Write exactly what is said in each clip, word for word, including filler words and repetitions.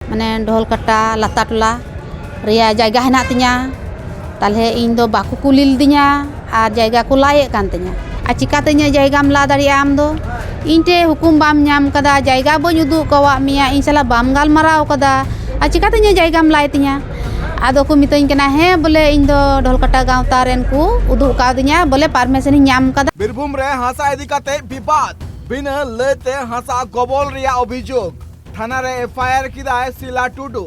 ᱢᱟᱱᱮ ᱰᱷᱚᱞᱠᱟᱴᱟ ᱞᱟᱛᱟ ᱴᱚᱞᱟ ᱨᱮᱭᱟᱜ ᱡᱟᱭᱜᱟ ᱦᱮᱱᱟᱜ ᱛᱤᱧᱟ᱾ ᱛᱟᱞᱦᱮ ᱤᱧ ᱫᱚ ᱵᱟᱠᱚ ᱠᱩᱞᱤ ᱞᱤᱫᱤᱧᱟ ᱟᱨ ᱡᱟᱭᱜᱟ ᱠᱚ ᱞᱟᱭᱮᱫ ᱠᱟᱱ ᱛᱤᱧᱟ᱾ ᱟᱨ ᱪᱤᱠᱟᱛᱮ ᱤᱧᱟᱹᱜ ᱡᱟᱭᱜᱟᱢ ᱞᱟ ᱫᱟᱲᱮᱭᱟᱜᱼᱟ ᱟᱢ ᱫᱚ? ᱤᱧ ᱴᱷᱮᱡ ᱦᱩᱠᱩᱢ ᱵᱟᱢ ᱧᱟᱢ ᱠᱟᱫᱟ, ᱡᱟᱭᱜᱟ ᱵᱟᱹᱧ ᱩᱫᱩᱜ ᱟᱠᱟᱣᱟᱫ ᱢᱮᱭᱟ, ᱤᱧ ᱥᱟᱞᱟᱜ ᱵᱟᱢ ᱜᱟᱞᱢᱟᱨᱟᱣ ᱠᱟᱫᱟ, ᱟᱨ ᱪᱤᱠᱟᱛᱮ ᱤᱧᱟᱹᱜ ᱡᱟᱭᱜᱟᱢ ᱞᱟᱭ ᱛᱤᱧᱟ? ᱟᱫᱚ ᱠᱚ ᱢᱤᱛᱟᱹᱧ ᱠᱟᱱᱟ, ᱦᱮᱸ ᱵᱚᱞᱮ ᱤᱧ ᱫᱚ ᱰᱷᱚᱞᱠᱟᱴᱟ ᱜᱟᱶᱛᱟ ᱨᱮᱱ ᱠᱚ ᱩᱫᱩᱜ ᱠᱟᱣᱫᱤᱧᱟ, ᱵᱚᱞᱮ ᱯᱟᱨᱢᱤᱥᱚᱱ ᱤᱧ ᱧᱟᱢ ᱠᱟᱫᱟ᱾ ᱵᱤᱨᱵᱷᱩᱢ ᱨᱮ ᱦᱟᱥᱟ ᱤᱫᱤ ᱠᱟᱛᱮ ᱵᱤᱵᱟᱫ, ᱵᱤᱱᱟᱹ ᱞᱟᱹᱭᱛᱮ ᱦᱟᱥᱟ ᱜᱚᱵᱚᱞ ᱨᱮᱭᱟᱜ ᱚᱵᱷᱤᱡᱳᱜᱽ᱾ ᱛᱷᱟᱱᱟ ᱨᱮ ᱮᱯᱷ ᱟᱭ ᱟᱨ ᱠᱮᱫᱟᱭ ᱥᱤᱞᱟ ᱴᱩᱰᱩ᱾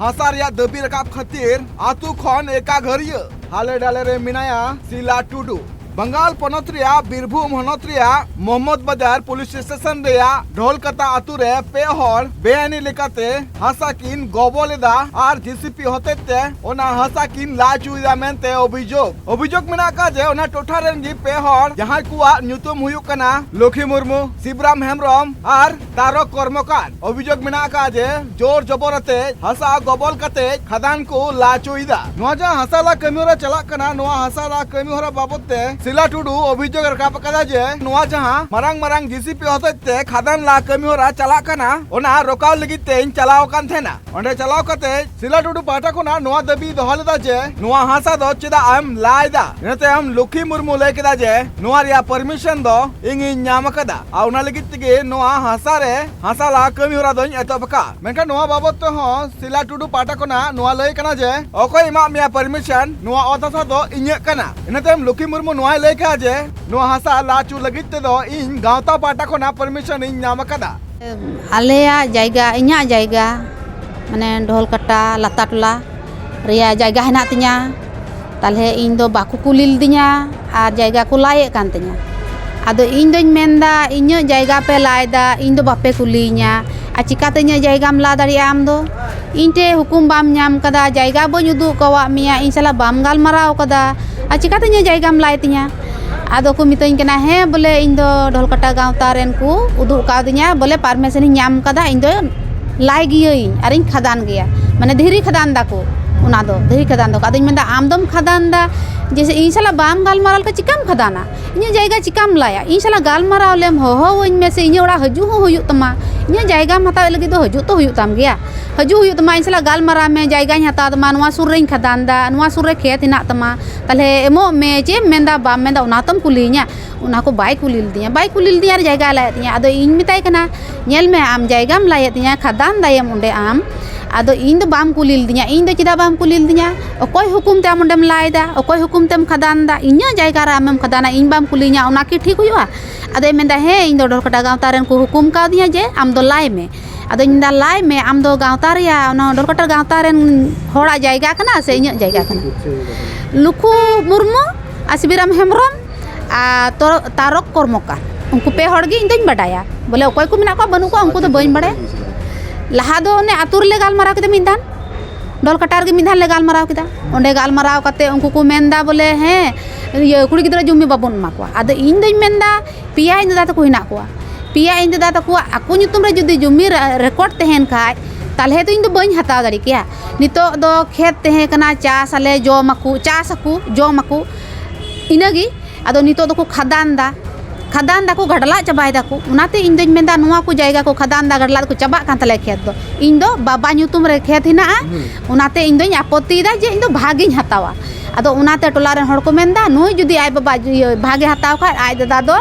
ᱦᱟᱥᱟ ᱨᱮᱭᱟᱜ ᱫᱟᱹᱵᱤ ᱨᱟᱠᱟᱵ ᱠᱷᱟᱹᱛᱤᱨ ᱟᱛᱳ ᱠᱷᱚᱱ ᱮᱠᱟ ᱜᱷᱟᱹᱨᱭᱟᱹ ᱦᱟᱞᱮ ᱰᱟᱞᱮ ᱨᱮ ᱢᱮᱱᱟᱭᱟ ᱥᱤᱞᱟ ᱴᱩᱰᱩ᱾ ᱵᱟᱝᱜᱟᱞ ᱯᱚᱱᱚᱛ ᱨᱮᱭᱟᱜ ᱵᱤᱨᱵᱷᱩᱢ ᱦᱚᱱᱚᱛ ᱨᱮᱭᱟᱜ ᱢᱚᱦᱚᱢᱢᱚᱫᱽ ᱵᱟᱡᱟᱨ ᱯᱩᱞᱤᱥ ᱥᱴᱮᱥᱚᱱ ᱨᱮᱭᱟᱜ ᱰᱷᱚᱞᱠᱟᱛᱟ ᱟᱛᱳ ᱨᱮ ᱯᱮ ᱦᱚᱲ ᱵᱮᱟᱭᱤᱱᱤ ᱞᱮᱠᱟᱛᱮ ᱦᱟᱥᱟ ᱠᱤᱱ ᱜᱚᱵᱚᱞ ᱮᱫᱟ ᱟᱨ ᱡᱮ ᱥᱤ ᱯᱤ ᱦᱚᱛᱮᱡ ᱛᱮ ᱚᱱᱟ ᱦᱟᱥᱟ ᱠᱤᱱ ᱞᱟ ᱦᱚᱪᱚᱭᱮᱫᱟ ᱢᱮᱱᱛᱮ ᱚᱵᱷᱤᱡᱳᱜᱽ᱾ ᱚᱵᱷᱤᱡᱳᱜᱽ ᱢᱮᱱᱟᱜ ᱟᱠᱟᱫ ᱡᱮ ᱚᱱᱟ ᱴᱚᱴᱷᱟ ᱨᱮᱱ ᱜᱮ ᱯᱮ ᱦᱚᱲ, ᱡᱟᱦᱟᱸᱭ ᱠᱚᱣᱟᱜ ᱧᱩᱛᱩᱢ ᱦᱩᱭᱩᱜ ᱠᱟᱱᱟ ᱞᱚᱠᱷᱤ ᱢᱩᱨᱢᱩ, ᱥᱤᱵᱨᱟᱢ ᱦᱮᱢᱵᱨᱚᱢ ᱟᱨ ᱛᱟᱨᱚᱠ ᱠᱚᱨᱢᱚᱠᱟᱨ᱾ ᱚᱵᱷᱤᱡᱳᱜᱽ ᱢᱮᱱᱟᱜ ᱟᱠᱟᱫ ᱡᱮ ᱡᱳᱨ ᱡᱚᱵᱚᱨ ᱟᱛᱮ ᱦᱟᱥᱟ ᱜᱚᱵᱚᱞ ᱠᱟᱛᱮ ᱠᱷᱟᱫᱟᱱ ᱠᱚ ᱞᱟ ᱦᱚᱪᱚᱭᱮᱫᱟ᱾ ᱱᱚᱣᱟ ᱡᱟᱦᱟᱸ ᱦᱟᱥᱟ ᱞᱟ ᱠᱟᱹᱢᱤ ᱦᱚᱨᱟ ᱪᱟᱞᱟᱜ ᱠᱟᱱᱟ, ᱱᱚᱣᱟ ᱦᱟᱥᱟ ᱞᱟ ᱠᱟᱹᱢᱤ ᱦᱚᱨᱟ ᱵᱟᱵᱚᱛ ᱛᱮ ᱥᱤᱞᱟ ᱴᱩᱰᱩ ᱚᱵᱷᱤᱡᱳᱜᱽ ᱮ ᱨᱟᱠᱟᱵ ᱟᱠᱟᱫᱟ ᱡᱮ ᱱᱚᱣᱟ ᱡᱟᱦᱟᱸ ᱢᱟᱨᱟᱝ ᱢᱟᱨᱟᱝ ᱡᱮ ᱥᱤ ᱯᱤ ᱦᱚᱛᱮᱡ ᱛᱮ ᱠᱷᱟᱫᱟᱱ ᱞᱟ ᱠᱟᱹᱢᱤ ᱦᱚᱨᱟ ᱪᱟᱞᱟᱜ ᱠᱟᱱᱟ, ᱚᱱᱟ ᱨᱚᱠᱟᱣ ᱞᱟᱹᱜᱤᱫ ᱛᱮᱧ ᱪᱟᱞᱟᱣ ᱟᱠᱟᱱ ᱛᱟᱦᱮᱱᱟ᱾ ᱚᱸᱰᱮ ᱪᱟᱞᱟᱣ ᱠᱟᱛᱮ ᱥᱤᱞᱟ ᱴᱩᱰᱩ ᱯᱟᱦᱴᱟ ᱠᱷᱚᱱᱟᱜ ᱱᱚᱣᱟ ᱫᱟᱹᱵᱤ ᱫᱚᱦᱚ ᱞᱮᱫᱟ ᱡᱮ ᱱᱚᱣᱟ ᱦᱟᱥᱟ ᱫᱚ ᱪᱮᱫᱟᱜ ᱮᱢ ᱞᱟ ᱮᱫᱟ? ᱤᱱᱟᱹ ᱛᱟᱭᱚᱢ ᱞᱚᱠᱷᱤ ᱢᱩᱨᱢᱩ ᱞᱟᱹᱭ ᱠᱮᱫᱟ ᱡᱮ ᱱᱚᱣᱟ ᱨᱮᱭᱟᱜ ᱯᱟᱨᱢᱤᱥᱚᱱ ᱫᱚ ᱤᱧᱤᱧ ᱧᱟᱢ ᱟᱠᱟᱫᱟ ᱟᱨ ᱚᱱᱟ ᱞᱟᱹᱜᱤᱫ ᱛᱮᱜᱮ ᱱᱚᱣᱟ ᱦᱟᱥᱟ ᱨᱮ ᱦᱟᱥᱟ ᱞᱟ ᱠᱟᱹᱢᱤ ᱦᱚᱨᱟ ᱫᱚᱧ ᱮᱛᱚᱦᱚᱵ ᱟᱠᱟᱫᱼᱟ᱾ ᱢᱮᱱᱠᱷᱟᱱ ᱱᱚᱣᱟ ᱵᱟᱵᱚᱛ ᱛᱮᱦᱚᱸ ᱥᱤᱞᱟ ᱴᱩᱰᱩ ᱯᱟᱦᱴᱟ ᱠᱷᱚᱱᱟᱜ ᱱᱚᱣᱟ ᱞᱟᱹᱭ ᱠᱟᱱᱟ ᱡᱮ ᱚᱠᱚᱭ ᱮᱢᱟᱜ ᱢᱮᱭᱟ ᱯᱟᱨᱢᱤᱥᱚᱱ? ᱱᱚᱣᱟ ᱚᱛ ᱦᱟᱥᱟ ᱫᱚ ᱤᱧᱟᱹᱜ ᱠᱟᱱᱟ᱾ ᱤᱱᱟᱹ ᱛᱟᱭᱚᱢ ᱞᱚᱠᱷᱤ ᱢᱩᱨᱢᱩ ᱱᱚᱣᱟᱭ ᱞᱟᱹᱭ ᱠᱮᱫᱟ ᱡᱮ ᱱᱚᱣᱟ ᱦᱟᱥᱟ ᱞᱟ ᱦᱚᱪᱚ ᱞᱟᱹᱜᱤᱫ ᱛᱮᱫᱚ ᱤᱧ ᱜᱟᱶᱛᱟ ᱯᱟᱦᱴᱟ ᱠᱷᱚᱱᱟᱜ ᱯᱟᱨᱢᱤᱥᱚᱱ ᱤᱧ ᱧᱟᱢ ᱟᱠᱟᱫᱟ᱾ ᱟᱞᱮᱭᱟᱜ ᱡᱟᱭᱜᱟ, ᱤᱧᱟᱹᱜ ᱡᱟᱭᱜᱟ, ᱢᱟᱱᱮ ᱰᱷᱚᱞᱠᱟᱴᱟ ᱞᱟᱛᱟ ᱴᱚᱞᱟ ᱨᱮᱭᱟᱜ ᱡᱟᱭᱜᱟ ᱦᱮᱱᱟᱜ ᱛᱤᱧᱟ᱾ ᱛᱟᱞᱦᱮ ᱤᱧ ᱫᱚ ᱵᱟᱠᱚ ᱠᱩᱞᱤ ᱞᱤᱫᱤᱧᱟ ᱟᱨ ᱡᱟᱭᱜᱟ ᱠᱚ ᱞᱟᱭᱮᱫ ᱠᱟᱱ ᱛᱤᱧᱟ᱾ ᱟᱫᱚ ᱤᱧ ᱫᱚᱧ ᱢᱮᱱᱫᱟ, ᱤᱧᱟᱹᱜ ᱡᱟᱭᱜᱟ ᱯᱮ ᱞᱟᱭᱫᱟ, ᱤᱧ ᱫᱚ ᱵᱟᱯᱮ ᱠᱩᱞᱤᱭᱤᱧᱟ, ᱟᱨ ᱪᱤᱠᱟᱛᱮ ᱤᱧᱟᱹᱜ ᱡᱟᱭᱜᱟᱢ ᱞᱟ ᱫᱟᱲᱮᱭᱟᱜᱼᱟ ᱟᱢ ᱫᱚ? ᱤᱧ ᱴᱷᱮᱡ ᱦᱩᱠᱩᱢ ᱵᱟᱢ ᱧᱟᱢ ᱠᱟᱫᱟ, ᱡᱟᱭᱜᱟ ᱵᱟᱹᱧ ᱩᱫᱩᱜ ᱟᱠᱟᱣᱟᱫ ᱢᱮᱭᱟ, ᱤᱧ ᱥᱟᱞᱟᱜ ᱵᱟᱢ ᱜᱟᱞᱢᱟᱨᱟᱣ ᱠᱟᱫᱟ, ᱟᱨ ᱪᱤᱠᱟᱛᱮ ᱤᱧᱟᱹᱜ ᱡᱟᱭᱜᱟᱢ ᱞᱟᱭ ᱛᱤᱧᱟ? ᱟᱫᱚ ᱠᱚ ᱢᱤᱛᱟᱹᱧ ᱠᱟᱱᱟ, ᱦᱮᱸ ᱵᱚᱞᱮ ᱤᱧ ᱫᱚ ᱰᱷᱚᱞᱠᱟᱴᱟ ᱜᱟᱶᱛᱟ ᱨᱮᱱ ᱠᱚ ᱩᱫᱩᱜ ᱠᱟᱣᱫᱤᱧᱟ, ᱵᱚᱞᱮ ᱯᱟᱨᱢᱤᱥᱚᱱ ᱤᱧ ᱧᱟᱢ ᱠᱟᱫᱟ, ᱤᱧ ᱫᱚ ᱞᱟᱭ ᱜᱤᱭᱟᱹᱧ ᱟᱨᱤᱧ ᱠᱷᱟᱫᱟᱱ ᱜᱮᱭᱟ, ᱢᱟᱱᱮ ᱫᱷᱤᱨᱤ ᱠᱷᱟᱫᱟᱱ ᱫᱟᱠᱚ᱾ ᱚᱱᱟ ᱫᱚ ᱫᱟᱹᱭ ᱠᱷᱟᱫᱟᱱ ᱫᱚ᱾ ᱟᱫᱚᱧ ᱢᱮᱱᱫᱟ, ᱟᱢ ᱫᱚᱢ ᱠᱷᱟᱫᱟᱱ ᱫᱟ, ᱡᱮᱭᱥᱮ ᱤᱧ ᱥᱟᱞᱟᱜ ᱵᱟᱢ ᱜᱟᱞᱢᱟᱨᱟᱣ ᱞᱮᱠᱷᱟᱱ ᱪᱤᱠᱟᱢ ᱠᱷᱟᱫᱟᱱᱟ? ᱤᱧᱟᱹᱜ ᱡᱟᱭᱜᱟ ᱪᱤᱠᱟᱢ ᱞᱟᱭᱟ? ᱤᱧ ᱥᱟᱞᱟᱜ ᱜᱟᱞᱢᱟᱨᱟᱣ ᱞᱮᱢ, ᱦᱚᱦᱚᱣᱟᱹᱧ ᱢᱮ ᱥᱮ, ᱤᱧᱟᱹᱜ ᱚᱲᱟᱜ ᱦᱤᱡᱩᱜ ᱦᱚᱸ ᱦᱩᱭᱩᱜ ᱛᱟᱢᱟ᱾ ᱤᱧᱟᱹᱜ ᱡᱟᱭᱜᱟᱢ ᱦᱟᱛᱟᱣᱮᱫ ᱞᱟᱹᱜᱤᱫ ᱫᱚ ᱦᱤᱡᱩᱜ ᱛᱚ ᱦᱩᱭᱩᱜ ᱛᱟᱢ ᱜᱮᱭᱟ, ᱦᱤᱡᱩᱜ ᱦᱩᱭᱩᱜ ᱛᱟᱢᱟ᱾ ᱤᱧ ᱥᱟᱞᱟᱜ ᱜᱟᱞᱢᱟᱨᱟᱣ ᱢᱮ, ᱡᱟᱭᱜᱟᱧ ᱦᱟᱛᱟᱣ ᱛᱟᱢᱟ, ᱱᱚᱣᱟ ᱥᱩᱨ ᱨᱮᱧ ᱠᱷᱟᱫᱟᱱ ᱫᱟ, ᱱᱚᱣᱟ ᱥᱩᱨ ᱨᱮ ᱠᱷᱮᱛ ᱦᱮᱱᱟᱜ ᱛᱟᱢᱟ, ᱛᱟᱦᱞᱮ ᱮᱢᱚᱜ ᱢᱮ, ᱪᱮᱫ ᱮᱢ ᱢᱮᱱᱫᱟ ᱵᱟᱢ ᱢᱮᱱᱫᱟ, ᱚᱱᱟ ᱛᱚᱢ ᱠᱩᱞᱤᱭᱤᱧᱟ? ᱚᱱᱟ ᱠᱚ ᱵᱟᱭ ᱠᱩᱞᱤ ᱞᱤᱫᱤᱧᱟ, ᱵᱟᱭ ᱠᱩᱞᱤ ᱞᱤᱫᱤᱧᱟ ᱟᱨ ᱡᱟᱭᱜᱟᱭ ᱞᱟᱭᱮᱫ ᱛᱤᱧᱟ᱾ ᱟᱫᱚ ᱤᱧ ᱢᱮᱛᱟᱭ ᱠᱟᱱᱟ, ᱧᱮᱞ ᱢᱮ, ᱟᱢ ᱡᱟᱭᱜᱟᱢ ᱞᱟᱭᱮᱫ ᱛᱤᱧᱟ, ᱠᱷᱟᱫᱟᱱ ᱫᱟᱭᱮᱢ ᱚᱸᱰᱮ ᱟᱢ, ᱟᱫᱚ ᱤᱧ ᱫᱚ ᱵᱟᱢ ᱠᱩᱞᱤ ᱞᱤᱫᱤᱧᱟ᱾ ᱤᱧ ᱫᱚ ᱪᱮᱫᱟᱜ ᱵᱟᱢ ᱠᱩᱞᱤ ᱞᱤᱫᱤᱧᱟ? ᱚᱠᱚᱭ ᱦᱩᱠᱩᱢ ᱛᱮ ᱟᱢ ᱚᱸᱰᱮᱢ ᱞᱟᱭ ᱫᱟ? ᱚᱠᱚᱭ ᱦᱩᱠᱩᱢ ᱛᱮᱢ ᱠᱷᱟᱫᱟᱱ ᱫᱟ? ᱤᱧᱟᱹᱜ ᱡᱟᱭᱜᱟ ᱨᱮ ᱟᱢᱮᱢ ᱠᱷᱟᱫᱟᱱᱟ, ᱤᱧ ᱵᱟᱢ ᱠᱩᱞᱤᱧᱟ, ᱚᱱᱟ ᱠᱤ ᱴᱷᱤᱠ ᱦᱩᱭᱩᱜᱼᱟ? ᱟᱫᱚᱭ ᱢᱮᱱᱫᱟ, ᱦᱮᱸ, ᱤᱧ ᱫᱚ ᱰᱚᱞᱠᱟᱴᱟ ᱜᱟᱶᱛᱟ ᱨᱮᱱ ᱠᱚ ᱦᱩᱠᱩᱢ ᱠᱟᱣᱫᱤᱧᱟ ᱡᱮ ᱟᱢ ᱫᱚ ᱞᱟᱭ ᱢᱮ᱾ ᱟᱫᱚᱧ ᱢᱮᱱᱫᱟ, ᱞᱟᱭ ᱢᱮ, ᱟᱢ ᱫᱚ ᱜᱟᱶᱛᱟ ᱨᱮᱭᱟᱜ, ᱚᱱᱟ ᱰᱚᱞᱠᱟᱴᱟ ᱜᱟᱶᱛᱟ ᱨᱮᱱ ᱦᱚᱲᱟᱜ ᱡᱟᱭᱜᱟ ᱠᱟᱱᱟ ᱥᱮ ᱤᱧᱟᱹᱜ ᱡᱟᱭᱜᱟ ᱠᱟᱱᱟ? ᱞᱩᱠᱷᱩ ᱢᱩᱨᱢᱩ ᱟᱨ ᱥᱤᱵᱤᱨᱟᱢ ᱦᱮᱢᱵᱨᱚᱢ ᱟᱨ ᱛᱚ-, ᱛᱟᱨᱚᱠ ᱠᱚᱨᱢᱚᱠᱟᱨ, ᱩᱱᱠᱩ ᱯᱮ ᱦᱚᱲ ᱜᱮ ᱤᱧ ᱫᱚᱧ ᱵᱟᱰᱟᱭᱟ᱾ ᱵᱚᱞᱮ ᱚᱠᱚᱭ ᱠᱚ ᱢᱮᱱᱟᱜ ᱠᱚᱣᱟ ᱵᱟᱹᱱᱩᱜ ᱠᱚᱣᱟ, ᱩᱱᱠᱩ ᱫᱚ ᱵᱟᱹᱧ ᱵᱟᱰᱟᱭᱟ᱾ ᱞᱟᱦᱟ ᱫᱚ ᱚᱱᱮ ᱟᱹᱛᱩ ᱨᱮᱞᱮ ᱜᱟᱞᱢᱟᱨᱟᱣ ᱠᱮᱫᱟ ᱢᱤᱫ ᱫᱷᱟᱣ, ᱰᱚᱞᱠᱟᱴᱟ ᱨᱮᱜᱮ ᱢᱤᱫ ᱫᱷᱟᱣ ᱞᱮ ᱜᱟᱞᱢᱟᱨᱟᱣ ᱠᱮᱫᱟ᱾ ᱚᱸᱰᱮ ᱜᱟᱞᱢᱟᱨᱟᱣ ᱠᱟᱛᱮ ᱩᱱᱠᱩ ᱠᱚ ᱢᱮᱱᱫᱟ ᱵᱚᱞᱮ, ᱦᱮᱸ, ᱤᱭᱟᱹ, ᱠᱩᱲᱤ ᱜᱤᱫᱽᱨᱟᱹ ᱡᱚᱢᱤ ᱵᱟᱵᱚᱱ ᱮᱢᱟ ᱠᱚᱣᱟ᱾ ᱟᱫᱚ ᱤᱧ ᱫᱚᱧ ᱢᱮᱱᱫᱟ, ᱯᱮᱭᱟ ᱤᱧ ᱫᱟᱫᱟ ᱛᱟᱠᱚ ᱦᱮᱱᱟᱜ ᱠᱚᱣᱟ, ᱯᱮᱭᱟ ᱤᱧ ᱫᱟᱫᱟ ᱛᱟᱠᱚᱣᱟᱜ ᱟᱠᱚ ᱧᱩᱛᱩᱢ ᱨᱮ ᱡᱩᱫᱤ ᱡᱚᱢᱤ ᱨᱮ-, ᱨᱮᱠᱚᱨᱰ ᱛᱟᱦᱮᱱ ᱠᱷᱟᱡ, ᱛᱟᱦᱚᱞᱮ ᱫᱚ ᱤᱧ ᱫᱚ ᱵᱟᱹᱧ ᱦᱟᱛᱟᱣ ᱫᱟᱲᱮ ᱠᱮᱭᱟ᱾ ᱱᱤᱛᱚᱜ ᱫᱚ ᱠᱷᱮᱛ ᱛᱟᱦᱮᱸ ᱠᱟᱱᱟ, ᱪᱟᱥ ᱟᱞᱮ, ᱡᱚᱢ ᱟᱠᱚ, ᱪᱟᱥ ᱟᱠᱚ, ᱡᱚᱢ ᱟᱠᱚ, ᱤᱱᱟᱹᱜᱮ᱾ ᱟᱫᱚ ᱱᱤᱛᱚᱜ ᱫᱚᱠᱚ ᱠᱷᱟᱫᱟᱱ ᱫᱟ, ᱠᱷᱟᱫᱟᱱ ᱫᱟᱠᱚ, ᱜᱟᱰᱞᱟᱜ ᱪᱟᱵᱟᱭ ᱫᱟᱠᱚ᱾ ᱚᱱᱟᱛᱮ ᱤᱧ ᱫᱚᱧ ᱢᱮᱱᱫᱟ, ᱱᱚᱣᱟ ᱠᱚ ᱡᱟᱭᱜᱟ ᱠᱚ ᱠᱷᱟᱫᱟᱱ ᱫᱟ, ᱜᱟᱰᱞᱟᱜ ᱫᱟᱠᱚ, ᱪᱟᱵᱟᱜ ᱠᱟᱱ ᱛᱟᱞᱮᱭᱟ ᱠᱷᱮᱛ ᱫᱚ᱾ ᱤᱧ ᱫᱚ ᱵᱟᱵᱟ ᱧᱩᱛᱩᱢ ᱨᱮ ᱠᱷᱮᱛ ᱦᱮᱱᱟᱜᱼᱟ, ᱦᱩᱸ᱾ ᱚᱱᱟᱛᱮ ᱤᱧ ᱫᱚᱧ ᱟᱯᱚᱛᱛᱤᱭᱮᱫᱟ ᱡᱮ ᱤᱧ ᱫᱚ ᱵᱷᱟᱜᱤᱧ ᱦᱟᱛᱟᱣᱟ᱾ ᱟᱫᱚ ᱚᱱᱟᱛᱮ ᱴᱚᱞᱟ ᱨᱮᱱ ᱦᱚᱲ ᱠᱚ ᱢᱮᱱᱫᱟ, ᱱᱩᱭ ᱡᱩᱫᱤ ᱟᱡ ᱵᱟᱵᱟ ᱤᱭᱟᱹ ᱵᱷᱟᱜᱮ ᱦᱟᱛᱟᱣ ᱠᱷᱟᱡ, ᱟᱡ ᱫᱟᱫᱟ ᱫᱚ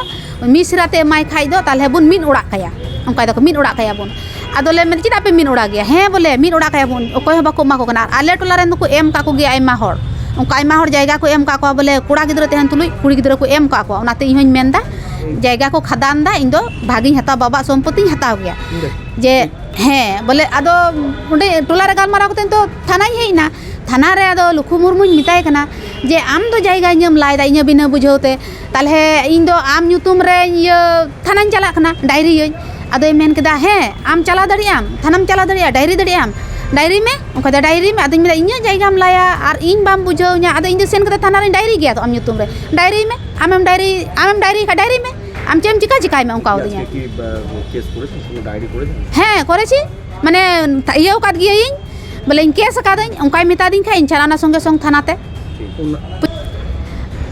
ᱢᱤᱥᱨᱟ ᱛᱮ ᱮᱢᱟᱭ ᱠᱷᱟᱡ ᱫᱚ ᱛᱟᱦᱞᱮ ᱵᱚᱱ ᱢᱤᱫ ᱚᱲᱟᱜ ᱠᱟᱭᱟ, ᱚᱱᱠᱟᱭ ᱫᱟᱠᱚ, ᱢᱤᱫ ᱚᱲᱟᱜ ᱠᱟᱭᱟ ᱵᱚᱱ᱾ ᱟᱫᱚ ᱞᱮ ᱢᱮᱱ, ᱪᱮᱫᱟᱜ ᱯᱮ ᱢᱤᱫ ᱚᱲᱟᱜ ᱜᱮᱭᱟ? ᱦᱮᱸ ᱵᱚᱞᱮ ᱢᱤᱫ ᱚᱲᱟᱜ ᱠᱟᱭᱟ ᱵᱚᱱ, ᱚᱠᱚᱭ ᱦᱚᱸ ᱵᱟᱠᱚ ᱮᱢᱟ ᱠᱚ ᱠᱟᱱᱟ᱾ ᱟᱨ ᱟᱞᱮ ᱴᱚᱞᱟ ᱨᱮᱱ ᱫᱚᱠᱚ ᱮᱢ ᱠᱟᱜ ᱠᱚᱜᱮᱭᱟ ᱟᱭᱢᱟ ᱦᱚᱲ, ᱚᱱᱠᱟ ᱟᱭᱢᱟ ᱦᱚᱲ ᱡᱟᱭᱜᱟ ᱠᱚ ᱮᱢ ᱠᱟᱜ ᱠᱚᱣᱟ ᱵᱚᱞᱮ ᱠᱚᱲᱟ ᱜᱤᱫᱽᱨᱟᱹ ᱛᱟᱦᱮᱱ ᱛᱩᱞᱩᱡ ᱠᱩᱲᱤ ᱜᱤᱫᱽᱨᱟᱹ ᱠᱚ ᱮᱢ ᱠᱟᱜ ᱠᱚᱣᱟ᱾ ᱚᱱᱟᱛᱮ ᱤᱧ ᱦᱚᱧ ᱢᱮᱱᱫᱟ, ᱡᱟᱭᱜᱟ ᱠᱚ ᱠᱷᱟᱫᱟᱱ ᱫᱟ, ᱤᱧ ᱫᱚ ᱵᱷᱟᱜᱤᱧ ᱦᱟᱛᱟᱣᱟ, ᱵᱟᱵᱟᱣᱟᱜ ᱥᱚᱢᱯᱚᱛᱤᱧ ᱦᱟᱛᱟᱣ ᱜᱮᱭᱟ᱾ ᱡᱮ ᱦᱮᱸ ᱵᱚᱞᱮ, ᱟᱫᱚ ᱚᱸᱰᱮ ᱴᱚᱞᱟ ᱨᱮ ᱜᱟᱞᱢᱟᱨᱟᱣ ᱠᱟᱛᱮ ᱫᱚ ᱛᱷᱟᱱᱟᱧ ᱦᱮᱡ ᱮᱱᱟ᱾ ᱛᱷᱟᱱᱟ ᱨᱮ ᱟᱫᱚ ᱞᱩᱠᱷᱩ ᱢᱩᱨᱢᱩᱧ ᱢᱮᱛᱟᱭ ᱠᱟᱱᱟ ᱡᱮ, ᱟᱢ ᱫᱚ ᱡᱟᱭᱜᱟ ᱤᱧᱮᱢ ᱞᱟᱭ ᱫᱟ ᱤᱧᱟᱹᱜ ᱵᱤᱱᱟᱹ ᱵᱩᱡᱷᱟᱹᱣ ᱛᱮ, ᱛᱟᱦᱞᱮ ᱤᱧ ᱫᱚ ᱟᱢ ᱧᱩᱛᱩᱢ ᱨᱮ ᱤᱭᱟᱹ ᱛᱷᱟᱱᱟᱧ ᱪᱟᱞᱟᱜ ᱠᱟᱱᱟ, ᱰᱟᱭᱨᱤᱭᱟᱹᱧ᱾ ᱟᱫᱚᱭ ᱢᱮᱱ ᱠᱮᱫᱟ, ᱦᱮᱸ, ᱟᱢ ᱪᱟᱞᱟᱣ ᱫᱟᱲᱮᱭᱟᱜ ᱟᱢ, ᱛᱷᱟᱱᱟᱢ ᱪᱟᱞᱟᱣ ᱫᱟᱲᱮᱭᱟᱜᱼᱟ, ᱰᱟᱭᱨᱤ ᱫᱟᱲᱮᱭᱟᱜ ᱟᱢ, ᱰᱟᱭᱨᱤ ᱢᱮ᱾ ᱚᱱᱠᱟ ᱫᱚ ᱰᱟᱭᱨᱤ ᱢᱮ᱾ ᱟᱫᱚᱧ ᱢᱮᱱᱫᱟ, ᱤᱧᱟᱹᱜ ᱡᱟᱭᱜᱟᱢ ᱞᱟᱭᱟ ᱟᱨ ᱤᱧ ᱵᱟᱢ ᱵᱩᱡᱷᱟᱹᱣ ᱤᱧᱟ, ᱟᱫᱚ ᱤᱧ ᱫᱚ ᱥᱮᱱ ᱠᱟᱛᱮ ᱛᱷᱟᱱᱟ ᱨᱤᱧ ᱰᱟᱭᱨᱤ ᱜᱮᱭᱟ ᱛᱚ ᱟᱢ ᱧᱩᱛᱩᱢ ᱨᱮ, ᱰᱟᱭᱨᱤ ᱢᱮ᱾ ᱟᱢᱮᱢ ᱰᱟᱭᱨᱤ, ᱟᱢᱮᱢ ᱰᱟᱭᱨᱤ ᱠᱷᱟᱡ ᱰᱟᱭᱨᱤ ᱢᱮ, ᱟᱢ ᱪᱮᱫ ᱮᱢ ᱪᱤᱠᱟ ᱪᱤᱠᱟᱭ ᱢᱮ, ᱚᱱᱠᱟ ᱟᱹᱫᱤᱧᱟ᱾ ᱦᱮᱸ, ᱠᱚᱨᱮᱪᱷᱤ, ᱢᱟᱱᱮ, ᱤᱭᱟᱹ ᱟᱠᱟᱫ ᱜᱤᱭᱟᱹᱧ, ᱵᱚᱞᱮ, "ᱤᱧ ᱠᱮᱥ ᱟᱠᱟᱫᱟᱹᱧ", ᱚᱱᱠᱟᱭ ᱢᱮᱛᱟ ᱫᱤᱧ ᱠᱷᱟᱡ, ᱤᱧ ᱪᱟᱞᱟᱣᱱᱟ ᱥᱚᱸᱜᱮ ᱥᱚᱝ ᱛᱷᱟᱱᱟ ᱛᱮ᱾ ᱚᱱᱟ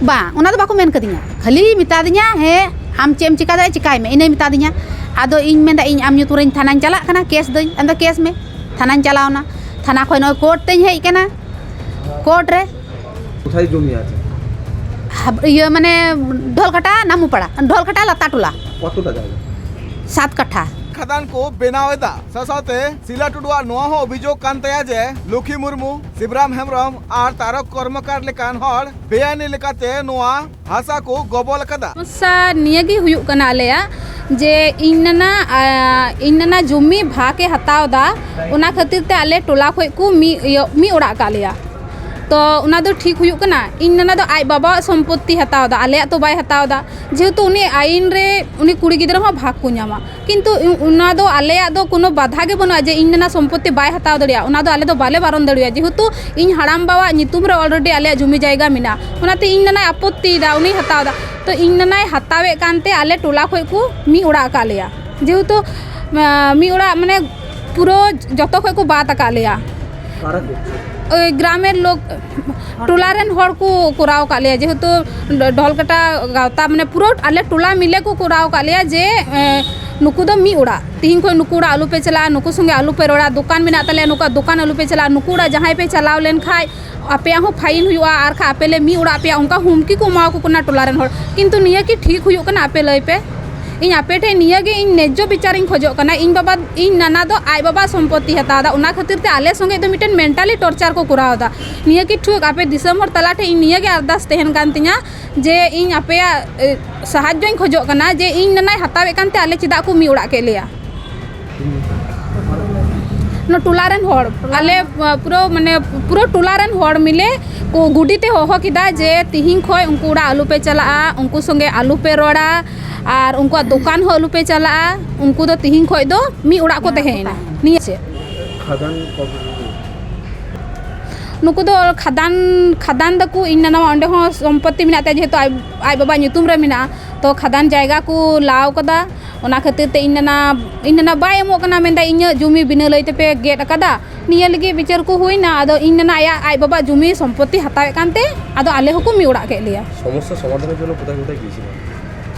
ᱵᱟᱝ, ᱚᱱᱟ ᱫᱚ ᱵᱟᱠᱚ ᱢᱮᱱ ᱠᱟᱫᱤᱧᱟ, ᱠᱷᱟᱹᱞᱤ ᱢᱮᱛᱟ ᱫᱤᱧᱟ, "ᱦᱮᱸ, ᱟᱢ ᱪᱮᱫ ᱮᱢ ᱪᱤᱠᱟ ᱫᱟᱲᱮᱭᱟᱜᱼᱟ, ᱪᱤᱠᱟᱭ ᱢᱮ", ᱤᱱᱟᱹᱭ ᱢᱮᱛᱟ ᱫᱤᱧᱟ᱾ ᱟᱫᱚ ᱤᱧ ᱢᱮᱱᱫᱟ, "ᱤᱧ ᱟᱢ ᱧᱩᱛᱩᱢ ᱨᱮᱧ ᱛᱷᱟᱱᱟᱧ ᱪᱟᱞᱟᱜ ᱠᱟᱱᱟ, ᱠᱮᱥ ᱫᱟᱹᱧ", ᱟᱫᱚ ᱠᱮᱥ ᱢᱮ᱾ ᱛᱷᱟᱱᱟᱧ ᱪᱟᱞᱟᱣᱱᱟ, ᱛᱷᱟᱱᱟ ᱠᱷᱚᱱ ᱱᱚᱜᱼᱚᱭ ᱠᱳᱨᱴ ᱛᱮᱧ ᱦᱮᱡ ᱠᱟᱱᱟ, ᱠᱳᱨᱴ ᱨᱮ᱾ কোথায় জমি আছে? ᱦᱟᱵ-, ᱤᱭᱟᱹ, ᱢᱟᱱᱮ, ᱰᱷᱚᱞᱠᱟᱴᱟ ᱱᱟᱢᱩᱯᱟᱲᱟ, ᱰᱷᱚᱞᱠᱟᱴᱟ ᱞᱟᱛᱟ ᱴᱚᱞᱟ᱾ কতটা জায়গা? ᱥᱟᱛ ᱠᱟᱴᱷᱟ᱾ ᱠᱷᱟᱫᱟᱱ ᱠᱚ ᱵᱮᱱᱟᱣ ᱮᱫᱟ᱾ ᱥᱟᱶᱥᱟᱶᱛᱮ ᱥᱤᱞᱟ ᱴᱩᱰᱩᱣᱟᱜ ᱱᱚᱣᱟ ᱦᱚᱸ ᱚᱵᱷᱤᱡᱳᱜᱽ ᱠᱟᱱ ᱛᱟᱭᱟ ᱡᱮ ᱞᱚᱠᱷᱤ ᱢᱩᱨᱢᱩ, ᱥᱤᱵᱨᱟᱢ ᱦᱮᱢᱵᱨᱚᱢ ᱟᱨ ᱛᱟᱨᱚᱠ ᱠᱚᱨᱢᱚᱠᱟᱨ ᱞᱮᱠᱟᱱ ᱦᱚᱲ ᱵᱮᱟᱭᱤᱱ ᱞᱮᱠᱟᱛᱮ ᱱᱚᱣᱟ ᱦᱟᱥᱟ ᱠᱚ ᱜᱚᱵᱚᱞ ᱟᱠᱟᱫᱟ᱾ ᱥᱚᱢᱚᱥᱥᱟ ᱱᱤᱭᱟᱹ ᱜᱮ ᱦᱩᱭᱩᱜ ᱠᱟᱱᱟ ᱟᱞᱮᱭᱟᱜ, ᱡᱮ ᱤᱧ ᱱᱟᱱᱟ, ᱟ, ᱤᱧ ᱱᱟᱱᱟ ᱡᱚᱢᱤ ᱵᱷᱟᱜᱽ ᱮ ᱦᱟᱛᱟᱣ ᱮᱫᱟ, ᱚᱱᱟ ᱠᱷᱟᱹᱛᱤᱨ ᱛᱮ ᱟᱞᱮ ᱴᱚᱞᱟ ᱠᱷᱚᱡ ᱠᱚ ᱢᱤᱫ, ᱤᱭᱟᱹ, ᱢᱤᱫ ᱚᱲᱟᱜ ᱟᱠᱟᱫ ᱞᱮᱭᱟ᱾ ᱛᱚ ᱚᱱᱟ ᱫᱚ ᱴᱷᱤᱠ ᱦᱩᱭᱩᱜ ᱠᱟᱱᱟ? ᱤᱧ ᱱᱟᱱᱟ ᱫᱚ ᱟᱡ ᱵᱟᱵᱟᱣᱟᱜ ᱥᱚᱢᱯᱚᱛᱛᱤ ᱦᱟᱛᱟᱣ ᱮᱫᱟ, ᱟᱞᱮᱭᱟᱜ ᱛᱚ ᱵᱟᱭ ᱦᱟᱛᱟᱣ ᱮᱫᱟ, ᱡᱮᱦᱮᱛᱩ ᱩᱱᱤ ᱟᱭᱤᱱ ᱨᱮ ᱩᱱᱤ ᱠᱩᱲᱤ ᱜᱤᱫᱽᱨᱟᱹ ᱦᱚᱸ ᱵᱷᱟᱜᱽ ᱠᱚ ᱧᱟᱢᱟ᱾ ᱠᱤᱱᱛᱩ ᱤ-, ᱚᱱᱟ ᱫᱚ ᱟᱞᱮᱭᱟᱜ ᱫᱚ ᱠᱳᱱᱳ ᱵᱟᱫᱷᱟ ᱜᱮ ᱵᱟᱹᱱᱩᱜᱼᱟ ᱡᱮ ᱤᱧ ᱱᱟᱱᱟ ᱥᱚᱢᱯᱚᱛᱛᱤ ᱵᱟᱭ ᱦᱟᱛᱟᱣ ᱫᱟᱲᱮᱭᱟᱜᱼᱟ, ᱚᱱᱟ ᱫᱚ ᱟᱞᱮ ᱫᱚ ᱵᱟᱞᱮ ᱵᱟᱨᱚᱱ ᱫᱟᱲᱮᱭᱟᱜᱼᱟ, ᱡᱮᱦᱮᱛᱩ ᱤᱧ ᱦᱟᱲᱟᱢ ᱵᱟᱵᱟᱣᱟᱜ ᱧᱩᱛᱩᱢ ᱨᱮ already ᱟᱞᱮᱭᱟᱜ ᱡᱚᱢᱤ ᱡᱟᱭᱜᱟ ᱢᱮᱱᱟᱜᱼᱟ᱾ ᱚᱱᱟᱛᱮ ᱤᱧ ᱱᱟᱱᱟᱭ ᱟᱯᱚᱛᱛᱤᱭᱮᱫᱟ, ᱩᱱᱤᱭ ᱦᱟᱛᱟᱣ ᱮᱫᱟ᱾ ᱛᱚ ᱤᱧ ᱱᱟᱱᱟᱭ ᱦᱟᱛᱟᱣᱮᱫ ᱠᱟᱱᱛᱮ ᱟᱞᱮ ᱴᱚᱞᱟ ᱠᱷᱚᱡ ᱠᱚ ᱢᱤᱫ ᱚᱲᱟᱜ ᱟᱠᱟᱫ ᱞᱮᱭᱟ, ᱡᱮᱦᱮᱛᱩ, ᱟᱸ, ᱢᱤᱫ ᱚᱲᱟᱜ, ᱢᱟᱱᱮ, ᱯᱩᱨᱟᱹ ᱡᱚᱛᱚ ᱠᱷᱚᱡ ᱠᱚ ᱵᱟᱫ ᱟᱠᱟᱫ ᱞᱮᱭᱟ᱾ ᱠᱟᱨᱟ ᱠᱚ? ᱳᱭ ᱜᱨᱟᱢᱮᱨ ᱞᱳᱠ, ᱴᱚᱞᱟ ᱨᱮᱱ ᱦᱚᱲ ᱠᱚ ᱠᱚᱨᱟᱣ ᱟᱠᱟᱫ ᱞᱮᱭᱟ, ᱡᱮᱦᱮᱛᱩ ᱰᱚᱞᱠᱟᱴᱟ ᱜᱟᱶᱛᱟ, ᱢᱟᱱᱮ, ᱯᱩᱨᱟᱹ ᱟᱞᱮ ᱴᱚᱞᱟ ᱢᱤᱞᱮ ᱠᱚ ᱠᱚᱨᱟᱣ ᱟᱠᱟᱫ ᱞᱮᱭᱟ ᱡᱮ, ᱮᱸ, ᱱᱩᱠᱩ ᱫᱚ ᱢᱤᱫ ᱚᱲᱟᱜ, ᱛᱤᱦᱤᱧ ᱠᱷᱚᱱ ᱱᱩᱠᱩ ᱚᱲᱟᱜ ᱟᱞᱚ ᱯᱮ ᱪᱟᱞᱟᱜᱼᱟ, ᱱᱩᱠᱩ ᱥᱚᱸᱜᱮ ᱟᱞᱚ ᱯᱮ ᱨᱚᱲᱟ, ᱫᱚᱠᱟᱱ ᱢᱮᱱᱟᱜ ᱛᱟᱞᱮᱭᱟ, ᱱᱩᱠᱩᱣᱟᱜ ᱫᱚᱠᱟᱱ ᱟᱞᱚ ᱯᱮ ᱪᱟᱞᱟᱜᱼᱟ, ᱱᱩᱠᱩ ᱚᱲᱟᱜ ᱡᱟᱦᱟᱸᱭ ᱯᱮ ᱪᱟᱞᱟᱣ ᱞᱮᱱ ᱠᱷᱟᱡ ᱟᱯᱮᱭᱟᱜ ᱦᱚᱸ ᱯᱷᱟᱭᱤᱱ ᱦᱩᱭᱩᱜᱼᱟ, ᱟᱨ ᱠᱷᱟᱡ ᱟᱯᱮ ᱞᱮ ᱢᱤᱫ ᱚᱲᱟᱜ ᱯᱮᱭᱟ, ᱚᱱᱠᱟ ᱦᱩᱢᱠᱤ ᱠᱚ ᱮᱢᱟ ᱠᱚ ᱠᱟᱱᱟ ᱴᱚᱞᱟ ᱨᱮᱱ ᱦᱚᱲ᱾ ᱠᱤᱱᱛᱩ ᱱᱤᱭᱟᱹ ᱠᱤ ᱴᱷᱤᱠ ᱦᱩᱭᱩᱜ ᱠᱟᱱᱟ? ᱟᱯᱮ ᱞᱟᱹᱭ ᱯᱮ᱾ ᱤᱧ ᱟᱯᱮ ᱴᱷᱮᱱ ᱱᱤᱭᱟᱹ ᱜᱮ ᱤᱧ ᱱᱮᱡᱽᱡᱚ ᱵᱤᱪᱟᱨ ᱤᱧ ᱠᱷᱚᱡᱚᱜ ᱠᱟᱱᱟ᱾ ᱤᱧ ᱵᱟᱵᱟ, ᱤᱧ ᱱᱟᱱᱟ ᱫᱚ ᱟᱡ ᱵᱟᱵᱟ ᱥᱚᱢᱯᱚᱛᱛᱤ ᱦᱟᱛᱟᱣ ᱮᱫᱟ, ᱚᱱᱟ ᱠᱷᱟᱹᱛᱤᱨ ᱛᱮ ᱟᱞᱮ ᱥᱚᱸᱜᱮ ᱫᱚ ᱢᱤᱫᱴᱮᱱ mentally torture ᱠᱚ ᱠᱚᱨᱟᱣ ᱮᱫᱟ᱾ ᱱᱤᱭᱟᱹ ᱠᱤ ᱴᱷᱤᱠ? ᱟᱯᱮ ᱫᱤᱥᱚᱢ ᱦᱚᱲ ᱛᱟᱞᱟ ᱴᱷᱮᱱ ᱤᱧ ᱱᱤᱭᱟᱹ ᱜᱮ ᱟᱨᱫᱟᱥ ᱛᱟᱦᱮᱱ ᱠᱟᱱ ᱛᱤᱧᱟ ᱡᱮ ᱤᱧ ᱟᱯᱮᱭᱟᱜ, ᱮ, ᱥᱟᱦᱟᱡᱽᱡᱚᱧ ᱠᱷᱚᱡᱚᱜ ᱠᱟᱱᱟ ᱡᱮ ᱤᱧ ᱱᱟᱱᱟᱭ ᱦᱟᱛᱟᱣᱮᱫ ᱠᱟᱱᱛᱮ ᱟᱞᱮ ᱪᱮᱫᱟᱜ ᱠᱚ ᱢᱤᱫ ᱚᱲᱟᱜ ᱠᱮᱫ ᱞᱮᱭᱟ᱾ ᱱᱚᱣᱟ ᱴᱚᱞᱟ ᱨᱮᱱ ᱦᱚᱲ, ᱟᱞᱮ, ᱟ, ᱯᱩᱨᱟᱹ, ᱢᱟᱱᱮ, ᱯᱩᱨᱟᱹ ᱴᱚᱞᱟ ᱨᱮᱱ ᱦᱚᱲ ᱢᱤᱞᱮ ᱠᱚ ᱜᱩᱰᱤ ᱛᱮ ᱦᱚᱦᱚ ᱠᱮᱫᱟ ᱡᱮ ᱛᱤᱦᱤᱧ ᱠᱷᱚᱡ ᱩᱱᱠᱩ ᱚᱲᱟᱜ ᱟᱞᱚ ᱯᱮ ᱪᱟᱞᱟᱜᱼᱟ, ᱩᱱᱠᱩ ᱥᱚᱸᱜᱮ ᱟᱞᱚ ᱯᱮ ᱨᱚᱲᱟ, ᱟᱨ ᱩᱱᱠᱩᱣᱟᱜ ᱫᱚᱠᱟᱱ ᱦᱚᱸ ᱟᱞᱚ ᱯᱮ ᱪᱟᱞᱟᱜᱼᱟ, ᱩᱱᱠᱩ ᱫᱚ ᱛᱤᱦᱤᱧ ᱠᱷᱚᱡ ᱫᱚ ᱢᱤᱫ ᱚᱲᱟᱜ ᱠᱚ ᱛᱟᱦᱮᱸᱭᱮᱱᱟ᱾ ᱱᱤᱭᱟᱹ ᱪᱮᱫ? ᱠᱷᱟᱫᱟᱱ ᱠᱚ ᱱᱩᱠᱩ ᱫᱚ ᱠᱷᱟᱫᱟᱱ, ᱠᱷᱟᱫᱟᱱ ᱫᱟᱠᱚ᱾ ᱤᱧ ᱱᱟᱱᱟᱣᱟᱜ ᱚᱸᱰᱮ ᱦᱚᱸ ᱥᱚᱢᱯᱚᱛᱛᱤ ᱢᱮᱱᱟᱜ ᱛᱟᱭᱟ, ᱡᱮᱦᱮᱛᱩ ᱟᱡ, ᱟᱡ ᱵᱟᱵᱟᱣᱟᱜ ᱧᱩᱛᱩᱢ ᱨᱮ ᱢᱮᱱᱟᱜᱼᱟ, ᱛᱚ ᱠᱷᱟᱫᱟᱱ ᱡᱟᱭᱜᱟ ᱠᱚ ᱞᱟᱣ ᱠᱟᱫᱟ᱾ ᱚᱱᱟ ᱠᱷᱟᱹᱛᱤᱨ ᱛᱮ ᱤᱧ ᱱᱟᱱᱟ, ᱤᱧ ᱱᱟᱱᱟ ᱵᱟᱭ ᱮᱢᱚᱜ ᱠᱟᱱᱟ, ᱢᱮᱱᱫᱟ ᱤᱧᱟᱹᱜ ᱡᱩᱢᱤ ᱵᱤᱱᱟᱹ ᱞᱟᱹᱭ ᱛᱮᱯᱮ ᱜᱮᱫ ᱟᱠᱟᱫᱟ᱾ ᱱᱤᱭᱟᱹ ᱞᱟᱹᱜᱤᱫ ᱵᱤᱪᱟᱹᱨ ᱠᱚ ᱦᱩᱭᱱᱟ᱾ ᱟᱫᱚ ᱤᱧ ᱱᱟᱱᱟ ᱟᱭᱟᱜ, ᱟᱡ ᱵᱟᱵᱟᱜ ᱡᱩᱢᱤ ᱥᱚᱢᱯᱚᱛᱛᱤ ᱦᱟᱛᱟᱣᱮᱫ ᱠᱟᱱᱛᱮ ᱟᱫᱚ ᱟᱞᱮ ᱦᱚᱸᱠᱚ ᱢᱤᱫ ᱚᱲᱟᱜ ᱠᱮᱫ ᱞᱮᱭᱟ᱾ সমস্যা সমাধানের জন্য কোথায় কোথায় গিয়েছিলেন?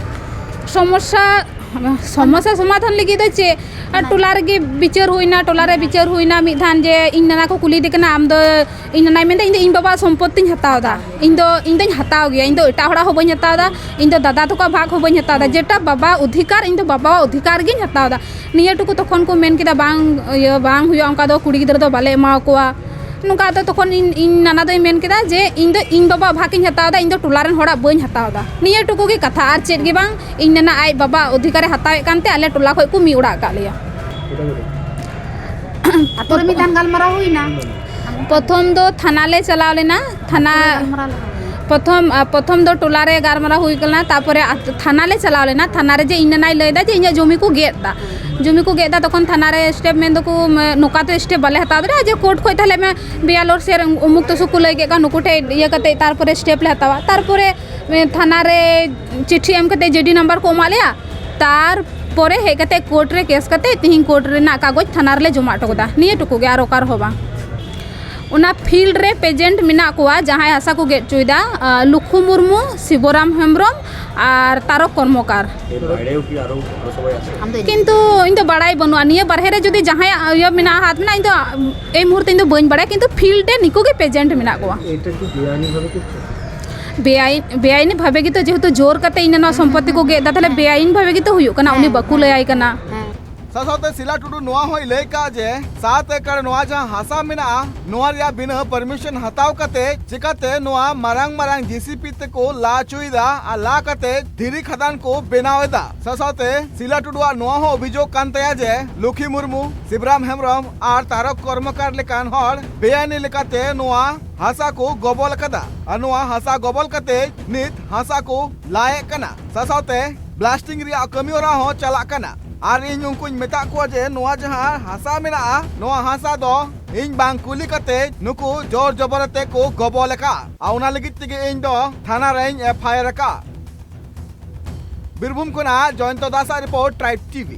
সমস্যা, সমস্যা সমাধান ᱞᱟᱹᱜᱤᱫ ᱫᱚ ᱪᱮᱫ? ᱟᱨ ᱴᱚᱞᱟ ᱨᱮᱜᱮ ᱵᱤᱪᱟᱹᱨ ᱦᱩᱭᱱᱟ, ᱴᱚᱞᱟ ᱨᱮ ᱵᱤᱪᱟᱹᱨ ᱦᱩᱭᱱᱟ ᱢᱤᱫ ᱫᱷᱟᱣ ᱡᱮ ᱤᱧ ᱱᱟᱱᱟ ᱠᱚ ᱠᱩᱞᱤᱭᱮᱫᱮ ᱠᱟᱱᱟ, ᱟᱢ ᱫᱚ, ᱤᱧ ᱱᱟᱱᱟᱭ ᱢᱮᱱᱫᱟ, ᱤᱧ ᱫᱚ ᱤᱧ ᱵᱟᱵᱟᱣᱟᱜ ᱥᱚᱢᱯᱚᱛᱛᱤᱧ ᱦᱟᱛᱟᱣ ᱮᱫᱟ, ᱤᱧ ᱫᱚ, ᱤᱧ ᱫᱚᱧ ᱦᱟᱛᱟᱣ ᱜᱮᱭᱟ, ᱤᱧ ᱫᱚ ᱮᱴᱟᱜ ᱦᱚᱲᱟᱜ ᱦᱚᱸ ᱵᱟᱹᱧ ᱦᱟᱛᱟᱣ ᱮᱫᱟ, ᱤᱧ ᱫᱚ ᱫᱟᱫᱟ ᱛᱟᱠᱚᱣᱟᱜ ᱵᱷᱟᱜᱽ ᱦᱚᱸ ᱵᱟᱹᱧ ᱦᱟᱛᱟᱣ ᱮᱫᱟ, ᱡᱮᱴᱟ ᱵᱟᱵᱟ ᱚᱫᱷᱤᱠᱟᱨ, ᱤᱧ ᱫᱚ ᱵᱟᱵᱟᱣᱟᱜ ᱚᱫᱷᱤᱠᱟᱨ ᱜᱤᱧ ᱦᱟᱛᱟᱣ ᱮᱫᱟ᱾ ᱱᱤᱭᱟᱹ ᱴᱩᱠᱩ ᱛᱚᱠᱷᱚᱱ ᱠᱚ ᱢᱮᱱ ᱠᱮᱫᱟ, ᱵᱟᱝ, ᱤᱭᱟᱹ, ᱵᱟᱝ ᱦᱩᱭᱩᱜᱼᱟ, ᱚᱱᱠᱟ ᱫᱚ ᱠᱩᱲᱤ ᱜᱤᱫᱽᱨᱟᱹ ᱫᱚ ᱵᱟᱞᱮ ᱮᱢᱟ ᱠᱚᱣᱟ᱾ ᱱᱚᱝᱠᱟ ᱫᱚ ᱛᱚᱠᱷᱚᱱ ᱤᱧ, ᱤᱧ ᱱᱟᱱᱟ ᱫᱚᱭ ᱢᱮᱱ ᱠᱮᱫᱟ ᱡᱮ ᱤᱧ ᱫᱚ ᱤᱧ ᱵᱟᱵᱟᱣᱟᱜ ᱵᱷᱟᱜᱽ ᱤᱧ ᱦᱟᱛᱟᱣ ᱮᱫᱟ, ᱤᱧ ᱫᱚ ᱴᱚᱞᱟ ᱨᱮᱱ ᱦᱚᱲᱟᱜ ᱵᱟᱹᱧ ᱦᱟᱛᱟᱣ ᱮᱫᱟ᱾ ᱱᱤᱭᱟᱹ ᱴᱩᱠᱩ ᱜᱮ ᱠᱟᱛᱷᱟ, ᱟᱨ ᱪᱮᱫ ᱜᱮ ᱵᱟᱝ᱾ ᱤᱧ ᱱᱟᱱᱟ ᱟᱡ ᱵᱟᱵᱟ ᱚᱫᱷᱤᱠᱟᱨᱮ ᱦᱟᱛᱟᱣᱮᱫ ᱠᱟᱱᱛᱮ ᱟᱞᱮ ᱴᱚᱞᱟ ᱠᱷᱚᱡ ᱠᱚ ᱢᱤᱫ ᱚᱲᱟᱜ ᱟᱠᱟᱫ ᱞᱮᱭᱟ᱾ ᱟᱛᱳ ᱨᱮ ᱢᱤᱫ ᱫᱷᱟᱣ ᱜᱟᱞᱢᱟᱨᱟᱣ ᱦᱩᱭᱱᱟ᱾ ᱯᱨᱚᱛᱷᱚᱢ ᱫᱚ ᱛᱷᱟᱱᱟ ᱞᱮ ᱪᱟᱞᱟᱣ ᱞᱮᱱᱟ, ᱛᱷᱟᱱᱟ ᱜᱟᱞᱢᱟᱨᱟᱣ ᱞᱮᱠᱟ ᱦᱩᱭᱱᱟ᱾ ᱯᱨᱚᱛᱷᱚᱢ, ᱟ, ᱯᱨᱚᱛᱷᱚᱢ ᱫᱚ ᱴᱚᱞᱟ ᱨᱮ ᱜᱟᱞᱢᱟᱨᱟᱣ ᱦᱩᱭ ᱠᱟᱱᱟ, ᱛᱟᱨᱯᱚᱨᱮ ᱟᱛ-, ᱛᱷᱟᱱᱟ ᱞᱮ ᱪᱟᱞᱟᱣ ᱞᱮᱱᱟ᱾ ᱛᱷᱟᱱᱟ ᱨᱮ ᱡᱮ ᱤᱧ ᱱᱟᱱᱟᱭ ᱞᱟᱹᱭ ᱮᱫᱟ ᱡᱮ ᱤᱧᱟᱹᱜ ᱡᱚᱢᱤ ᱠᱚ ᱜᱮᱫ ᱮᱫᱟ, ᱡᱚᱢᱤ ᱠᱚ ᱜᱮᱫ ᱮᱫᱟ, ᱛᱚᱠᱷᱚᱱ ᱛᱷᱟᱱᱟ ᱨᱮ step ᱢᱮᱱ ᱫᱟᱠᱚ, ᱢ-, ᱱᱚᱝᱠᱟ ᱛᱮ step ᱵᱟᱞᱮ ᱦᱟᱛᱟᱣ ᱫᱟᱲᱮᱭᱟᱜᱼᱟ, ᱡᱮ court ᱠᱷᱚᱡ ᱛᱟᱦᱞᱮ ᱢᱮ ᱵᱮᱭᱟᱞᱳᱨ ᱥᱮ ᱩᱢᱩᱠ ᱛᱩᱥᱩᱠ ᱠᱚ ᱞᱟᱹᱭ ᱠᱮᱫ ᱠᱷᱟᱱ ᱱᱩᱠᱩ ᱴᱷᱮᱡ ᱤᱭᱟᱹ ᱠᱟᱛᱮ ᱛᱟᱨᱯᱚᱨᱮ step ᱞᱮ ᱦᱟᱛᱟᱣᱟ᱾ ᱛᱟᱨᱯᱚᱨᱮ, ᱢ-, ᱛᱷᱟᱱᱟ ᱨᱮ ᱪᱤᱴᱷᱤ ᱮᱢ ᱠᱟᱛᱮ ᱡᱮ ᱰᱤ number ᱠᱚ ᱮᱢᱟᱜ ᱞᱮᱭᱟ, ᱛᱟᱨᱯᱚᱨᱮ ᱦᱮᱡ ᱠᱟᱛᱮ court ᱨᱮ case ᱠᱟᱛᱮ ᱛᱤᱦᱤᱧ court ᱨᱮᱱᱟᱜ ᱠᱟᱜᱚᱡᱽ ᱛᱷᱟᱱᱟ ᱨᱮᱞᱮ ᱡᱚᱢᱟ ᱦᱚᱴᱚ ᱠᱟᱫᱟ᱾ ᱱᱤᱭᱟᱹ ᱴᱩᱠᱩ ᱜᱮ, ᱟᱨ ᱚᱠᱟ ᱨᱮᱦᱚᱸ ᱵᱟᱝ᱾ ᱚᱱᱟ field ᱨᱮ present ᱢᱮᱱᱟᱜ ᱠᱚᱣᱟ ᱡᱟᱦᱟᱸᱭ ᱦᱟᱥᱟ ᱠᱚ ᱜᱮᱫ ᱦᱚᱪᱚᱭᱮᱫᱟ, ᱟᱸ, ᱞᱩᱠᱷᱩ ᱢᱩᱨᱢᱩ, ᱥᱤᱵᱚᱨᱟᱢ ᱦᱮᱢᱵᱨᱚᱢ ᱟᱨ ᱛᱟᱨᱚᱠ ᱠᱚᱨᱢᱚᱠᱟᱨ᱾ এর বাইরেও কি আরো, আরো সবাই আছে? ᱟᱢ ᱫᱚ ᱤᱧ ᱠᱤᱱᱛᱩ ᱤᱧ ᱫᱚ ᱵᱟᱲᱟᱭ ᱵᱟᱹᱱᱩᱜᱼᱟ, ᱱᱤᱭᱟᱹ ᱵᱟᱨᱦᱮ ᱨᱮ ᱡᱩᱫᱤ ᱡᱟᱦᱟᱸᱭᱟᱜ ᱤᱭᱟᱹ ᱢᱮᱱᱟᱜᱼᱟ, ᱦᱟᱛ ᱢᱮᱱᱟᱜᱼᱟ, ᱤᱧ ᱫᱚ ᱮᱭ ᱢᱩᱦᱩᱨᱛᱮ ᱤᱧ ᱫᱚ ᱵᱟᱹᱧ ᱵᱟᱲᱟᱭᱟ, ᱠᱤᱱᱛᱩ field ᱨᱮ ᱱᱤᱠᱩ ᱜᱮ present ᱢᱮᱱᱟᱜ ᱠᱚᱣᱟ᱾ এটা কি বেআইনিভাবে করছে? ᱵᱮᱟᱭᱤᱱ, ᱵᱮᱟᱭᱤᱱ ᱵᱷᱟᱵᱮ ᱜᱮᱛᱚ, ᱡᱮᱦᱮᱛᱩ ᱡᱳᱨ ᱠᱟᱛᱮ ᱤᱧ ᱱᱚᱣᱟ ᱥᱚᱢᱯᱚᱛᱤ ᱠᱚ ᱜᱮᱫ ᱮᱫᱟ, ᱛᱟᱦᱞᱮ ᱵᱮᱟᱭᱤᱱ ᱵᱷᱟᱵᱮ ᱜᱮᱛᱚ ᱦᱩᱭᱩᱜ ᱠᱟᱱᱟ, ᱩᱱᱤ ᱵᱟᱠᱚ ᱞᱟᱹᱭᱟᱭ ᱠᱟᱱᱟ᱾ ᱦᱮᱸ᱾ ᱥᱟᱶ ᱥᱟᱶᱛᱮ ᱥᱤᱞᱟ ᱴᱩᱰᱩ ᱱᱚᱣᱟ ᱦᱚᱸᱭ ᱞᱟᱹᱭ ᱠᱟᱜᱼᱟ ᱡᱮ ᱥᱟᱛ ᱮᱠᱚᱨ ᱱᱚᱣᱟ ᱡᱟᱦᱟᱸ ᱦᱟᱥᱟ ᱢᱮᱱᱟᱜᱼᱟ, ᱱᱚᱣᱟ ᱨᱮᱭᱟᱜ ᱵᱤᱱᱟᱹ permission ᱦᱟᱛᱟᱣ ᱠᱟᱛᱮ ᱪᱤᱠᱟᱛᱮ ᱱᱚᱣᱟ ᱢᱟᱨᱟᱝ ᱢᱟᱨᱟᱝ JCB ᱛᱮᱠᱚ ᱞᱟ ᱦᱚᱪᱚᱭᱮᱫᱟ ᱟᱨ ᱞᱟ ᱠᱟᱛᱮ ᱫᱷᱤᱨᱤ ᱠᱷᱟᱫᱟᱱ ᱠᱚ ᱵᱮᱱᱟᱣ ᱮᱫᱟ᱾ ᱥᱟᱶ ᱥᱟᱶᱛᱮ ᱥᱤᱞᱟ ᱴᱩᱰᱩᱣᱟᱜ ᱱᱚᱣᱟ ᱦᱚᱸ ᱚᱵᱷᱤᱡᱳᱜᱽ ᱠᱟᱱ ᱛᱟᱭᱟ ᱡᱮ ᱞᱩᱠᱷᱤ ᱢᱩᱨᱢᱩ, ᱥᱤᱵᱨᱟᱢ ᱦᱮᱢᱵᱨᱚᱢ ᱟᱨ ᱛᱟᱨᱚᱠ ᱠᱚᱨᱢᱚᱠᱟᱨ ᱞᱮᱠᱟᱱ ᱦᱚᱲ ᱵᱮᱟᱭᱤᱱᱤ ᱞᱮᱠᱟᱛᱮ ᱱᱚᱣᱟ ᱦᱟᱥᱟ ᱠᱚ ᱜᱚᱵᱚᱞ ᱟᱠᱟᱫᱟ ᱟᱨ ᱱᱚᱣᱟ ᱦᱟᱥᱟ ᱜᱚᱵᱚᱞ ᱠᱟᱛᱮ ᱱᱤᱛ ᱦᱟᱥᱟ ᱠᱚ ᱞᱟᱭᱮᱫ ᱠᱟᱱᱟ᱾ ᱥᱟᱶ ᱥᱟᱶᱛᱮ blasting ᱨᱮᱭᱟᱜ ᱠᱟᱹᱢᱤ ᱦᱚᱨᱟ ᱦᱚᱸ ᱪᱟᱞᱟᱜ ᱠᱟᱱᱟ᱾ ᱟᱨ ᱤᱧ ᱩᱱᱠᱩᱧ ᱢᱮᱛᱟᱜ ᱠᱚᱣᱟ ᱡᱮ ᱱᱚᱣᱟ ᱡᱟᱦᱟᱸ ᱦᱟᱥᱟ ᱢᱮᱱᱟᱜᱼᱟ, ᱱᱚᱣᱟ ᱦᱟᱥᱟ ᱫᱚ ᱤᱧ ᱵᱟᱝ ᱠᱩᱞᱤ ᱠᱟᱛᱮ ᱱᱩᱠᱩ ᱡᱳᱨ ᱡᱚᱵᱚᱨ ᱟᱛᱮ ᱠᱚ ᱜᱚᱵᱚᱞ ᱟᱠᱟᱫᱼᱟ᱾ ᱟᱨ ᱚᱱᱟ ᱞᱟᱹᱜᱤᱫ ᱛᱮᱜᱮ ᱤᱧ ᱫᱚ ᱛᱷᱟᱱᱟ ᱨᱮᱧ FIR ᱟᱠᱟᱫᱼᱟ᱾ ᱵᱤᱨᱵᱷᱩᱢ ᱠᱷᱚᱱᱟᱜ ᱡᱚᱭᱚᱱᱛᱚ ᱫᱟᱥ ᱟᱜ ᱨᱤᱯᱳᱨᱴ, ᱴᱨᱟᱭᱤᱵᱽ ᱴᱤᱵᱷᱤ᱾